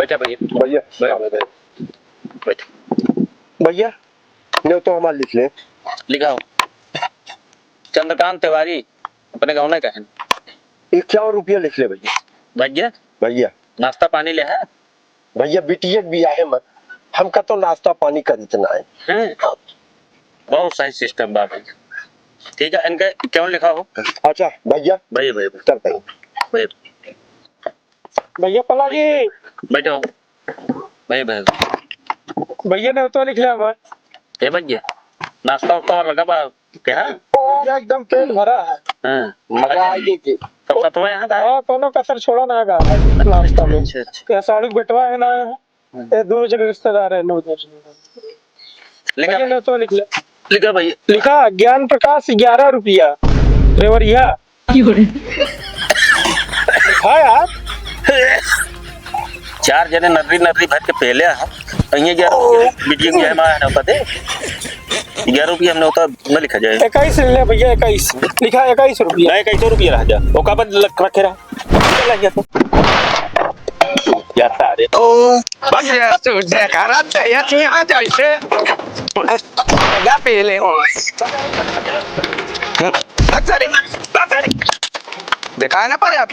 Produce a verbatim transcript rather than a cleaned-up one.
बैठा भैया। भैया। बैठ, बैठ, बैठ। भैया, नेवता हमार लिख ले। लिखाओ। चंद्रकांत तिवारी, अपने गाँव में का है? इक्यावन रुपया लिख ले भैया। भैया? भैया। नाश्ता पानी ले है? भैया, बिटिया के बियाहे में हमका तो नाश्ता पानी खरीदना है। हैं? बहुत सही system बा भैया। ठीक है, इनके क्यों लिखा हो? अच्छा, भैया। भैया, भैया, भैया। चल, भैया। भैया। भैया पलागी। बैठो। भैया, भैया। भैया नेवता लिख ले हमार। ए भैया, नाश्ता उस्ता और लगा बा क्या? भैया एकदम पेट भरा है। हाँ। मजा आ गई जी। तब का तो यहाँ का? हाँ, कोनो कसर छोड़ा ना गा नाश्ता में। अच्छा, अच्छा। ये साड़ू के बेटवा है ना, ये दोनों जने रिश्तेदार है, नौ दस जने। लिखा भैया, नेवता लिख ले। लिखा भैया। लिखा ज्ञान प्रकाश, ग्यारह रुपया, रेवरिया। लिखा यार। चार जने नर्री नर्री भर के पेले है, अइहे ग्यारह रुपया बिटिया के बियाहे में आया ना, पते? ग्यारह रुपया हमने होता न लिखा जाए। इक्कीस ले भैया, इक्कीस। लिखा इक्कीस रुपया। नहीं, इक्कीस रुपया रह जा। ओका बद लख रखे रहा। चला गया तो। जाता रे। ओ, बस ये तो जयकारा चाहिए थी आज ऐसे। लगा पहले। अच्छा रे, अच्छा रे। देखा है ना पर आप?